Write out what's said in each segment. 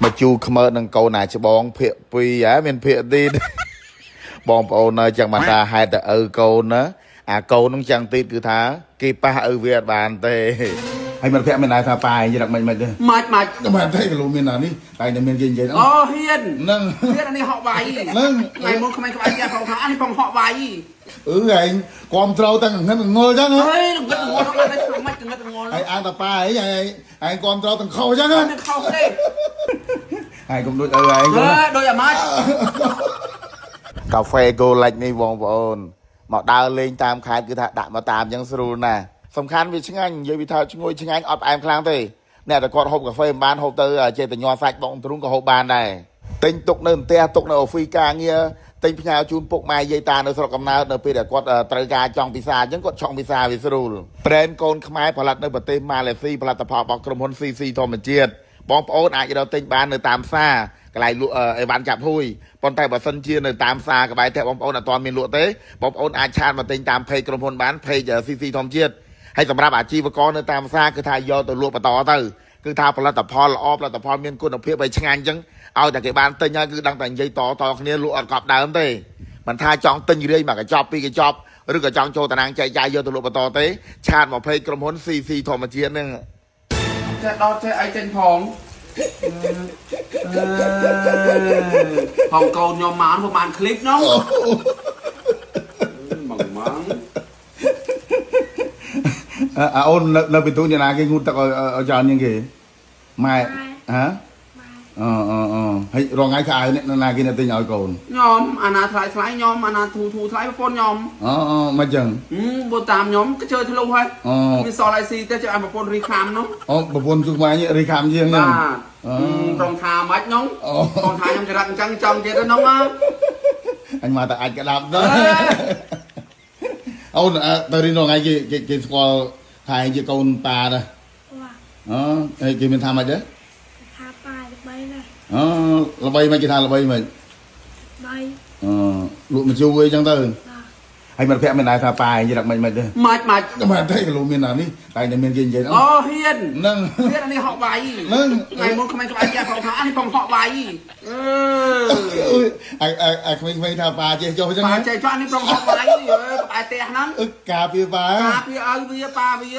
មកជូខ្មើនឹងកូនអាច្បងភាក2ហ៎មានភាកទៀត បងប្អូននៅចឹងបានថាហេតុតែឪកូនណាអាកូននឹងចឹងទៀតគឺថាគេប៉ះឪវាអត់បានទេ ហើយមិត្តភក្តិមានដែរថាប៉ាឯងរកមិនមិនទេ ម៉ាច់ម៉ាច់ តែមិនទេក៏លោកមានអានេះតែតែមានគេនិយាយ អូហ៊ាន ហ្នឹង ហ៊ានអានេះហក់វាយ ហ្នឹង ថ្ងៃមុនក្មេងក្បែរផ្ទះផងថាអានេះផងហក់វាយ អឺឯងគាំត្រូវតែងឹតងល់ចឹងហ៎ ហេងឹតងល់ហ្នឹងអត់ទេម៉ាច់ងឹតងល់ ហើយអាងតាប៉ាឯងឯងឯងគាំត្រូវទាំងខុសចឹងហ៎ អត់មានខុសទេ ឯងកុំដូចឪឯង អើដូចអាម៉ាច់ កាហ្វេគោលិចនេះបងប្អូនមកដើរលេងតាមខេត្តគឺថាដាក់មកតាមចឹងស្រួលណាស់សំខាន់វាឆ្ងាញ់និយាយវាថាឈ្ងុយឆ្ងាញ់អត់ផ្អែមខ្លាំងទេអ្នកតែគាត់ហូបកាហ្វេមិនបានហូបទៅចេះតែញ័រសាច់បងទ្រូងក៏ហូបបានដែរទិញទុកនៅផ្ទះទុកនៅអូហ្វីសការងារទិញផ្ញើជូនពុកម៉ែយាយតានៅស្រុកកំណើតនៅពេលដែលគាត់ត្រូវការចង់ពិសាអញ្ចឹងគាត់ឆុងពិសាវាស្រួលប្រេនកូនខ្មែរផលិតនៅប្រទេសម៉ាឡេស៊ីផលិតផលរបស់ក្រុមហ៊ុន CC ធម្មជាតិបងប្អូនអាចរកទិញបាននៅតាមផ្សារ កន្លែងលក់អីវ៉ាន់ចាប់ហួយប៉ុន្តែបើសិនជានៅតាមផ្សារក្បែរផ្ទះបងប្អូនអត់ទាន់មានលក់ទេបងប្អូនអាច chat មកទិញតាម page ក្រុមហ៊ុនបាន page CC ធម្មជាតិហើយសម្រាប់អាជីវករនៅតាមផ្សារគឺថាយកទៅលក់បន្តទៅគឺថាផលិតផលល្អផលិតផលមានគុណភាពឲ្យឆ្ងាញ់អញ្ចឹងឲ្យតែគេបានទិញហើយគឺដឹងតែនិយាយតតគ្នាលក់អត់កប់ដើមទេមិនថាចង់ទិញរាយមកកញ្ចប់ពីរកញ្ចប់ឬក៏ចង់ចូលតារាងចែកចាយយកទៅលក់បន្តទេ chat មក page ក្រុមហ៊ុន CC ធម្មជាតិហ្នឹង ចេះដោតចេះអីចេញផងអឺផងកូនខ្ញុំមកប្រហែលឃ្លីបនោះបងបង អាអូននៅពីទូនណាគេងូតទឹកឲ្យច្រើនជាងគេម៉ែហ៎អឺអឺអឺហើយរងថ្ងៃខៅនេះណាគេអ្នកទិញឲ្យកូន ខ្ញុំអាណាថ្លៃថ្លៃខ្ញុំអាណាធូធូថ្លៃប្រពន្ធខ្ញុំ អូអូមិនចឹង បើតាមខ្ញុំក៏ជើធ្លុះហើយ អូ មានសល់ IC ទេជើឲ្យប្រពន្ធរីខាមនោះ អូប្រពន្ធជួខ្មែររីខាំជាងហ្នឹង បាទប្រងថាម៉េចនោះប្រងថាខ្ញុំចរិតអញ្ចឹងចង់ទៀតនោះណា អញមកតែអាចក្តាប់ទៅអូនទៅរៀនរងថ្ងៃគេគេស្គាល់ថាឯងជាកូនតាដែរ 哇， អូហើយគេមានថាម៉េចដែរ ថាប៉ាល្បីណាស់ អូល្បីមិនគេថាល្បីមិន បី អឺលក់មកជួយអីចឹងទៅ បាទ ហើយមិត្តភក្តិមានដែរថាប៉ាឯងរកមិនមិនទេ ម៉ាច់ម៉ាច់ តែមិនទេក៏លោកមានអានេះតែតែមានគេនិយាយ អូហ៊ាន ហ្នឹង ហ៊ានអានេះហក់វាយ ហ្នឹង ថ្ងៃមុនក្មេងក្បែរផ្ទះផងថាអានេះផងហក់វាយអឺ អុយអាអាក្មេងៗថាប៉ាចេះចុះចឹង ប៉ាចេះចុះអានេះផងហក់វាយអឺក្បែរផ្ទះហ្នឹង អឹកការពារប៉ា ប៉ាវាឲ្យវាប៉ាវា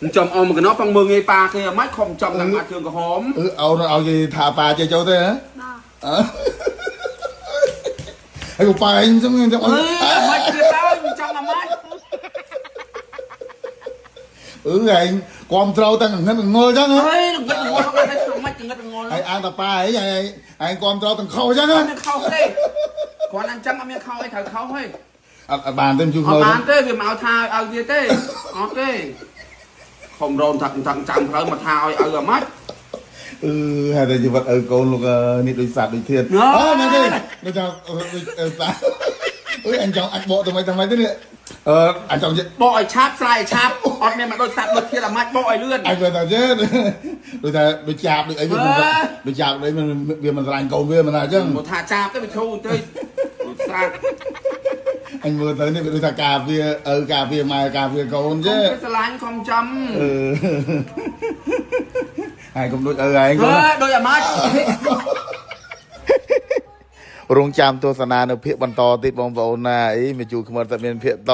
អឺចំអមកណោផងមើងងាយប៉ាគេអាម៉េចខំចំតាមអាចជើងក្រហម អឺអូនឲ្យគេថាប៉ាចេះចុះទេហ៎ បាទ អឺហើយប៉ាឯងចឹងចឹង អឺអាម៉េចទៀតទៅចំអាម៉េច អឺឯងគាំត្រូវតែងឹតងល់ចឹងហ៎ ហេងឹតងល់ហ្នឹងអាម៉េចងឹតងល់ ហើយអាងតាប៉ាឯងឯងឯងគាំត្រូវទាំងខុសចឹងហ៎ អត់មានខុសទេគ្រាន់តែអញ្ចឹងអត់មានខុសអីត្រូវខុសហី អត់បានទេជួយ អត់បានទេវាមកថាឲ្យវាទេអត់ទេខំរោមថាចាំចាំផ្លូវមកថាឲ្យឲ្យអាម៉េច អឺហើយតែជីវិតឪកូនលោកនេះដូចសត្វដូចធាតអូមែនទេដូចថាដូចសត្វអុយអញចង់អាចបកទៅមិនទៅមិនទេនេះអឺអញចង់ បកឲ្យឆាប់ស្រាយឲ្យឆាប់អត់មានមកដូចសត្វដូចធាតអាម៉េចបកឲ្យលឿន អញគាត់ថាចេះដូចថាដូចចាប់ដូចអីវាដូចចាប់ដូចវាមិនស្រឡាញ់កូនវាមិនថាអញ្ចឹង មកថាចាប់ទៅវាធូរទៅស្រា អញមើលទៅនេះវាដូចថាការវាឪការវាម៉ែការវាកូនចេះ ស្រឡាញ់ខំចំ អឺហើយកុំដូចឪឯង អើដូចអាម៉េច រងចាំទស្សនានៅភាគបន្តទៀតបងប្អូនណាអីមកជួខ្មើតែមានភាគត